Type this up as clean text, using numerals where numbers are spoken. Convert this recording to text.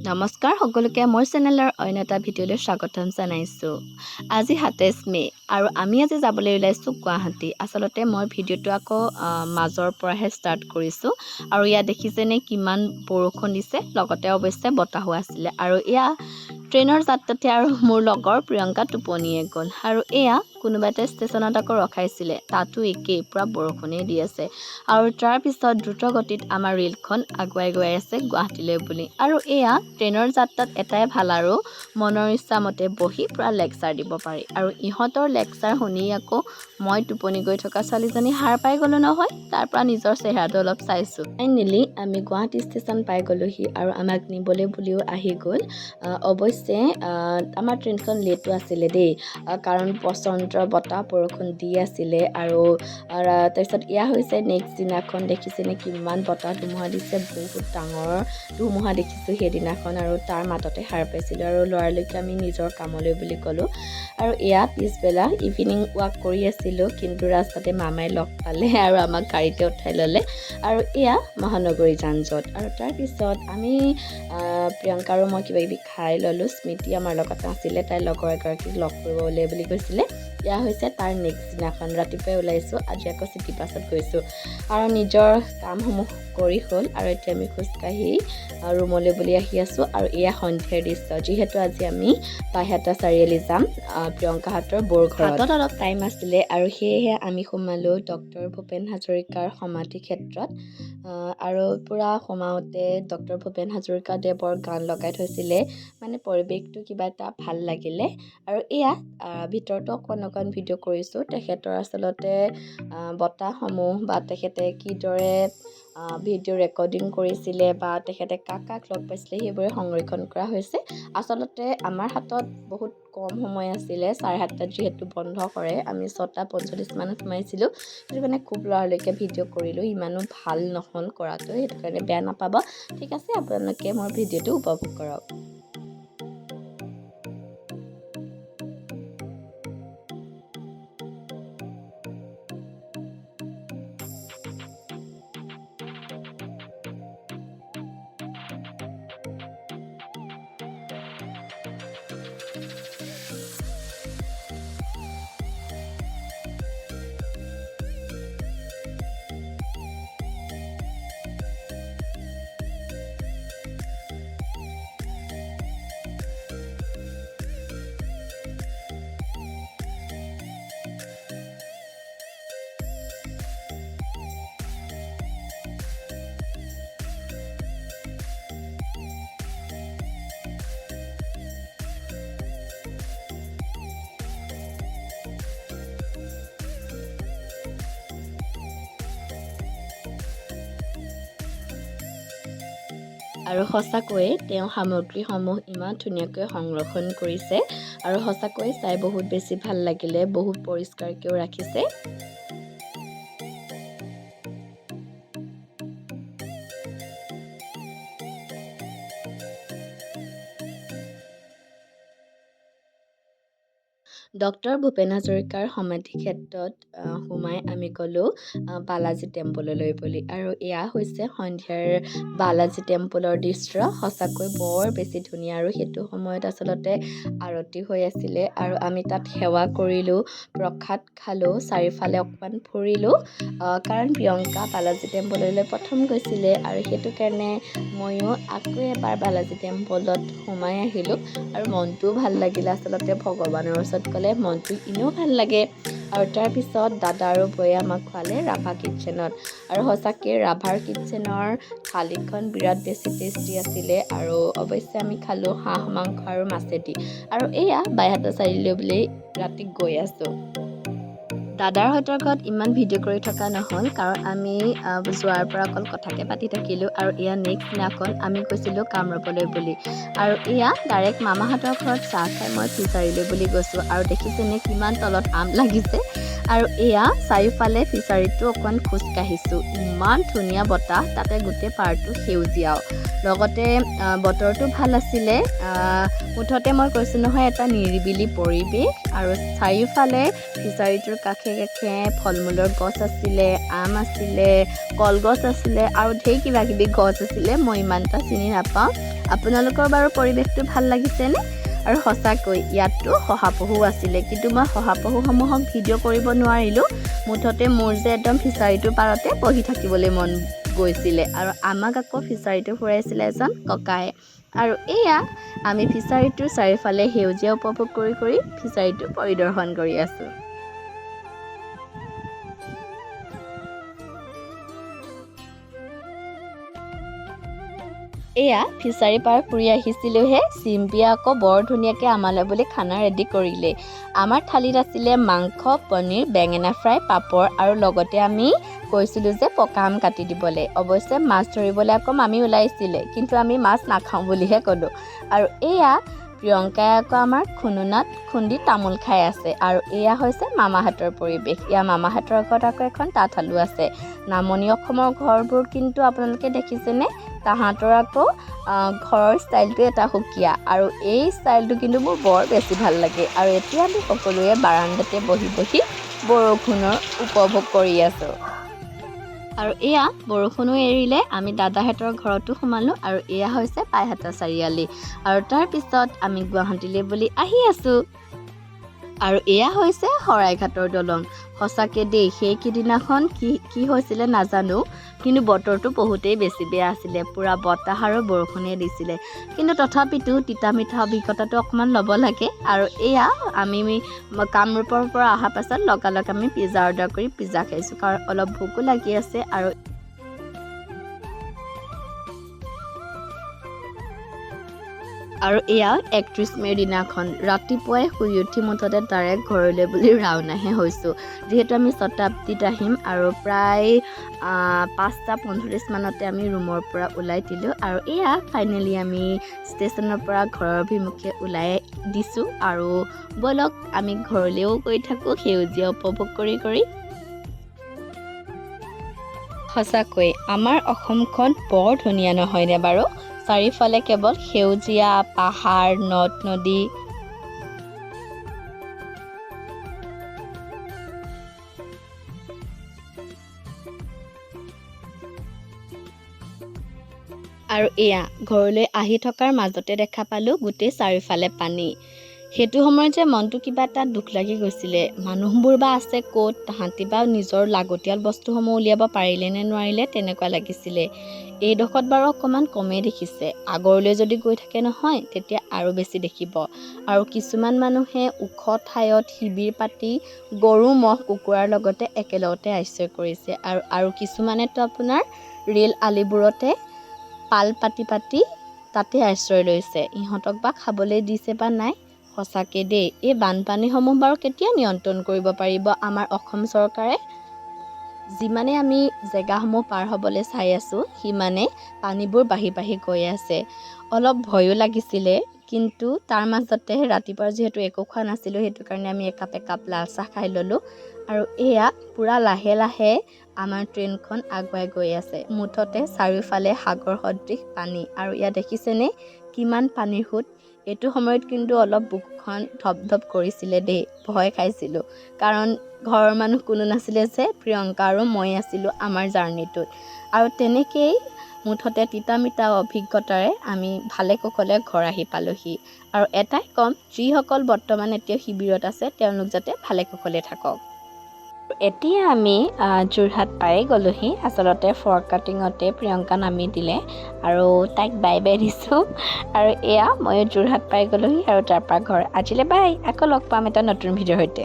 নমস্কাৰ সকলোকে, মোৰ চেনেলৰ অন্য এটা ভিডিঅ'লৈ স্বাগতম জনাইছোঁ। আজি 27 মে' আৰু আমি আজি যাবলৈ ওলাইছোঁ গুৱাহাটী। আচলতে মই ভিডিঅ'টো আকৌ মাজৰ পৰাহে ষ্টাৰ্ট কৰিছোঁ। আৰু ইয়াত দেখিছেনে কিমান বৰষুণ দিছে, লগতে অৱশ্যে বতাহো আছিলে। আৰু এয়া ট্ৰেইনৰ যাত্ৰাতে আৰু মোৰ লগৰ প্ৰিয়ংকা টোপনিয়ে গ'ল। আৰু এয়া কোনোবা এটা ষ্টেচনত আকৌ ৰখাইছিলে, তাতো একেই পূৰা বৰষুণেই দি আছে। আৰু তাৰপিছত দ্ৰুতগতিত আমাৰ ৰেলখন আগুৱাই গৈ আছে গুৱাহাটীলৈ বুলি। আৰু এয়া ট্ৰেইনৰ যাত্ৰাত এটাই ভাল আৰু মনৰ ইচ্ছামতে বহি পূৰা লেকচাৰ দিব পাৰি। আৰু ইহঁতৰ লেকচাৰ শুনি আকৌ মই টোপনি গৈ থকা ছোৱালীজনী সাৰ পাই গ'লোঁ নহয়। তাৰ পৰা নিজৰ চেহেৰাটো অলপ চাইছোঁ। ফাইনেলি আমি গুৱাহাটী ষ্টেচন পাই গ'লোহি আৰু আমাক নিবলৈ বুলিও আহি গ'ল। অৱশ্যে আমাৰ ট্ৰেইনখন লেটো আছিলে দেই, কাৰণ প্ৰচণ্ড বতাহ বৰষুণ দি আছিলে। আৰু তাৰপিছত এয়া হৈছে নেক্সট দিনাখন। দেখিছেনে কিমান বতাহ ধুমুহা দিছে? বহুত ডাঙৰ ধুমুহা দেখিছোঁ সেইদিনাখন আৰু তাৰ মাজতে সাৰ পাইছিলোঁ আৰু লৰালৰিকৈ আমি নিজৰ কামলৈ বুলি গ'লোঁ। আৰু এয়া পিছবেলা ইভিনিং ৱাক কৰি আছিলোঁ, কিন্তু ৰাস্তাতে মামাই লগ পালে আৰু আমাক গাড়ীতে উঠাই ল'লে। আৰু এয়া মহানগৰী যান জঁট। আৰু তাৰপিছত আমি প্ৰিয়ংকা আৰু মই কিবা কিবি খাই ল'লোঁ। স্মৃতি আমাৰ লগত নাছিলে, তাইৰ লগৰ এগৰাকীক লগ কৰিবলৈ বুলি গৈছিলে। এয়া হৈছে তাৰ নেক্সট দিনাখন, ৰাতিপুৱাই ওলাইছোঁ। আজি আকৌ চিটি বাছত গৈছোঁ আৰু নিজৰ কামসমূহ কৰি হ'ল আৰু এতিয়া আমি খোজকাঢ়ি ৰুমলৈ বুলি আহি আছোঁ। আৰু এয়া সন্ধিয়াৰ দৃশ্য, যিহেতু আজি আমি বাইহাটা চাৰিআলি যাম প্ৰিয়ংকাহঁতৰ বৌৰ ঘৰত। হাতত অলপ টাইম আছিলে আৰু সেয়েহে আমি সোমালোঁ ডক্টৰ ভূপেন হাজৰিকাৰ সমাধি ক্ষেত্ৰত। আৰু পূৰা সোমাওঁতে ডক্টৰ ভূপেন হাজৰিকাদেৱৰ গান লগাই থৈছিলে, মানে পৰিৱেশটো কিবা এটা ভাল লাগিলে। আৰু এয়া ভিতৰতো অকণ অকণ ভিডিঅ' কৰিছোঁ। তেখেতৰ আচলতে বঁটাসমূহ বা তেখেতে কিদৰে ভিডিঅ' ৰেকৰ্ডিং কৰিছিলে বা তেখেতে কাক কাক লগ পাইছিলে, সেইবোৰে সংৰক্ষণ কৰা হৈছে। আচলতে আমাৰ হাতত বহুত কম সময় আছিলে। 7:30ত যিহেতু বন্ধ কৰে, আমি 6:45 মানত সোমাইছিলোঁ। সেইটো কাৰণে খুব লৰালৰিকৈ ভিডিঅ' কৰিলোঁ, ইমানো ভাল নহ'ল কৰাটো, সেইটো কাৰণে বেয়া নাপাব। ঠিক আছে, আপোনালোকে মোৰ ভিডিঅ'টো উপভোগ কৰক। আৰু সঁচাকৈয়ে তেওঁ সামগ্ৰীসমূহ ইমান ধুনীয়াকৈ সংৰক্ষণ কৰিছে আৰু সঁচাকৈয়ে চাই বহুত বেছি ভাল লাগিলে। বহুত পৰিষ্কাৰকৈও ৰাখিছে। ডক্টৰ ভূপেন হাজৰিকাৰ সমাধি ক্ষেত্ৰত সোমাই আমি গ'লোঁ বালাজী টেম্পললৈ বুলি। আৰু এয়া হৈছে সন্ধিয়াৰ বালাজী টেম্পলৰ দৃশ্য। সঁচাকৈ বৰ বেছি ধুনীয়া। আৰু সেইটো সময়ত আচলতে আৰতি হৈ আছিলে আৰু আমি তাত সেৱা কৰিলোঁ, প্ৰসাদ খালোঁ, চাৰিওফালে অকণমান ফুৰিলোঁ, কাৰণ প্ৰিয়ংকা বালাজী টেম্পললৈ প্ৰথম গৈছিলে আৰু সেইটো কাৰণে ময়ো আকৌ এবাৰ বালাজী টেম্পলত সোমাই আহিলোঁ আৰু মনটোও ভাল লাগিলে। আচলতে ভগৱানৰ ওচৰত গ'লে মনটো এনেও ভাল লাগে। আৰু তাৰপিছত দাদা আৰু বৌয়ে আমাক খোৱালে ৰাভা কিটচেনত। আৰু সঁচাকৈ ৰাভাৰ কিটচেনৰ থালিখন বিৰাট বেছি টেষ্টি আছিলে। আৰু অৱশ্যে আমি খালোঁ হাঁহ মাংস আৰু মাছেদি। আৰু এয়া বাইহাটা চাৰিআলি বুলি ৰাতি গৈ আছোঁ। দাদাৰহঁতৰ ঘৰত ইমান ভিডিঅ' কৰি থকা নহ'ল, কাৰণ আমি যোৱাৰ পৰা অকল কথাকে পাতি থাকিলোঁ। আৰু এয়া নেক্সট দিনাখন আমি গৈছিলোঁ কামৰূপলৈ বুলি। আৰু এয়া ডাইৰেক্ট মামাহঁতৰ ঘৰত চাহ খাই মই ফিচাৰীলৈ বুলি গৈছোঁ। আৰু দেখিছেনে কিমান তলত আম লাগিছে? আৰু এয়া চাৰিওফালে ফিচাৰীটো অকণমান খোজকাঢ়িছোঁ। ইমান ধুনীয়া বতাহ, তাতে গোটেই পাৰটো সেউজীয়াও, লগতে বতৰটো ভাল আছিলে। মুঠতে মই কৈছোঁ নহয়, এটা নিৰিবিলি পৰিৱেশ আৰু চাৰিওফালে ফিচাৰীটোৰ কাষে কাষে কাষে ফল মূলৰ গছ আছিলে, আম আছিলে, কলগছ আছিলে আৰু ঢেৰ কিবা কিবি গছ আছিলে, মই ইমান এটা চিনি নাপাওঁ। আপোনালোকৰ বাৰু পৰিৱেশটো ভাল লাগিছেনে? আৰু সঁচাকৈ ইয়াততো শহাপহু আছিলে, কিন্তু মই শহাপহুসমূহক ভিডিঅ' কৰিব নোৱাৰিলোঁ। মুঠতে মোৰ যে একদম ফিচাৰীটোৰ পাৰতে বহি থাকিবলৈ মন গৈছিলে। আৰু আমাক আকৌ ফিচাৰীটো ফুৰাইছিলে এজন ককায়ে। আৰু এয়া আমি ফিচাৰীটোৰ চাৰিওফালে সেউজীয়া উপভোগ কৰি কৰি ফিচাৰীটো পৰিদৰ্শন কৰি আছোঁ। এয়া ফিচাৰী পাৰ ফুৰি আহিছিলোঁহে, চিম্পিয়ে আকৌ বৰ ধুনীয়াকৈ আমালৈ বুলি খানা ৰেডি কৰিলে। আমাৰ থালিত আছিলে মাংস, পনীৰ, বেঙেনা ফ্ৰাই, পাপৰ আৰু লগতে আমি কৈছিলোঁ যে পকা আম কাটি দিবলৈ। অৱশ্যে মাছ ধৰিবলৈ আকৌ মামী ওলাইছিলে, কিন্তু আমি মাছ নাখাওঁ বুলিহে ক'লোঁ। আৰু এয়া প্ৰিয়ংকাই আকৌ আমাৰ খুন্দনাত খুন্দি তামোল খাই আছে। আৰু এয়া হৈছে মামাহঁতৰ পৰিৱেশ। এয়া মামাহঁতৰ ঘৰত আকৌ এখন তাঁতশালো আছে। নামনি অসমৰ ঘৰবোৰ কিন্তু আপোনালোকে দেখিছেনে? তাহাঁতৰ আকৌ ঘৰৰ ষ্টাইলটো এটা সুকীয়া আৰু এই ষ্টাইলটো কিন্তু মোৰ বৰ বেছি ভাল লাগে। আৰু এতিয়া আমি সকলোৱে বাৰাণ্ডাতে বহি বহি বৰষুণৰ উপভোগ কৰি আছোঁ। আৰু এয়া বৰষুণো এৰিলে, আমি দাদাহঁতৰ ঘৰতো সোমালোঁ। আৰু এয়া হৈছে পাইহাটা চাৰিআলি। আৰু তাৰপিছত আমি গুৱাহাটীলৈ বুলি আহি আছোঁ। আৰু এয়া হৈছে শৰাইঘাটৰ দলং। সঁচাকৈ দেই, সেইকেইদিনাখন কি কি হৈছিলে নাজানো, কিন্তু বতৰটো বহুতেই বেছি বেয়া আছিলে। পূৰা বতাহ আৰু বৰষুণে দিছিলে, কিন্তু তথাপিতো তিতা মিঠা অভিজ্ঞতাটো অকণমান ল'ব লাগে। আৰু এয়া আমি কামৰূপৰ পৰা অহাৰ পাছত লগালগ আমি পিজ্জা অৰ্ডাৰ কৰি পিজ্জা খাইছোঁ, কাৰণ অলপ ভোকো লাগি আছে। আৰু এয়া 31 মে'ৰ দিনাখন ৰাতিপুৱাই শুই উঠি মুঠতে ডাইৰেক্ট ঘৰলৈ বুলি ৰাওনাহে হৈছোঁ। যিহেতু আমি শতাব্দীত আহিম আৰু প্ৰায় 5:45 মানতে আমি ৰুমৰ পৰা ওলাই দিলোঁ। আৰু এয়া ফাইনেলি আমি ষ্টেচনৰ পৰা ঘৰৰ অভিমুখে ওলাই দিছোঁ। আৰু ব'লক, আমি ঘৰলৈও গৈ থাকোঁ সেউজীয়া উপভোগ কৰি কৰি। সঁচাকৈ আমাৰ অসমখন বৰ ধুনীয়া, নহয়নে বাৰু? চাৰিওফালে কেৱল সেউজীয়া পাহাৰ, নদ নদী। আৰু এয়া ঘৰলৈ আহি থকাৰ মাজতে দেখা পালোঁ গোটেই চাৰিওফালে পানী। সেইটো সময়ত যে মনটো কিবা এটা দুখ লাগি গৈছিলে। মানুহবোৰ বা আছে ক'ত, তাহাঁতি বা নিজৰ লাগতিয়াল বস্তুসমূহ উলিয়াব পাৰিলে নে নোৱাৰিলে, তেনেকুৱা লাগিছিলে। এইডোখৰত বাৰু অকণমান কমেই দেখিছে, আগৰলৈ যদি গৈ থাকে নহয় তেতিয়া আৰু বেছি দেখিব। আৰু কিছুমান মানুহে ওখ ঠাইত শিবিৰ পাতি গৰু, ম'হ, কুকুৰাৰ লগতে একেলগতে আশ্ৰয় কৰিছে। আৰু কিছুমানেতো আপোনাৰ ৰেল আলিবোৰতে পাল পাতি পাতি তাতে আশ্ৰয় লৈছে। ইহঁতক বা খাবলৈ দিছে বা নাই। সঁচাকৈ দেই, এই বানপানীসমূহ বাৰু কেতিয়া নিয়ন্ত্ৰণ কৰিব পাৰিব আমাৰ অসম চৰকাৰে? যিমানে আমি জেগাসমূহ পাৰ হ'বলৈ চাই আছোঁ, সিমানে পানীবোৰ বাঢ়ি বাঢ়ি গৈ আছে। অলপ ভয়ো লাগিছিলে, কিন্তু তাৰ মাজতে ৰাতিপুৱা যিহেতু একো খোৱা নাছিলোঁ, সেইটো কাৰণে আমি একাপ একাপ লাল চাহ খাই ল'লোঁ। আৰু এয়া পূৰা লাহে লাহে আমাৰ ট্ৰেইনখন আগুৱাই গৈ আছে। মুঠতে চাৰিওফালে সাগৰ সদৃশ পানী। আৰু ইয়াত দেখিছেনে কিমান পানীৰ সোঁত? এইটো সময়ত কিন্তু অলপ বুকুখন ধপ ধপ কৰিছিলে দেই, ভয় খাইছিলোঁ, কাৰণ ঘৰৰ মানুহ কোনো নাছিলে যে, প্ৰিয়ংকা আৰু মই আছিলোঁ আমাৰ জাৰ্ণিটোত। আৰু তেনেকেই মুঠতে তিতা মিঠা অভিজ্ঞতাৰে আমি ভালে কুশলে ঘৰ আহি পালোহি। আৰু এটাই ক'ম, যিসকল বৰ্তমান এতিয়া শিবিৰত আছে, তেওঁলোক যাতে ভালে কুশলে থাকক। এতিয়া আমি যোৰহাট পায়ে গ'লোহি। আচলতে ফৰকাটিঙতে প্ৰিয়ংকা নামি দিলে আৰু তাইক বাই বাই দিছোঁ। আৰু এয়া ময়ো যোৰহাট পাই গ'লোহি আৰু তাৰপৰা ঘৰ। আজিলৈ বাই, আকৌ লগ পাম এটা নতুন ভিডিঅ'ৰ সৈতে।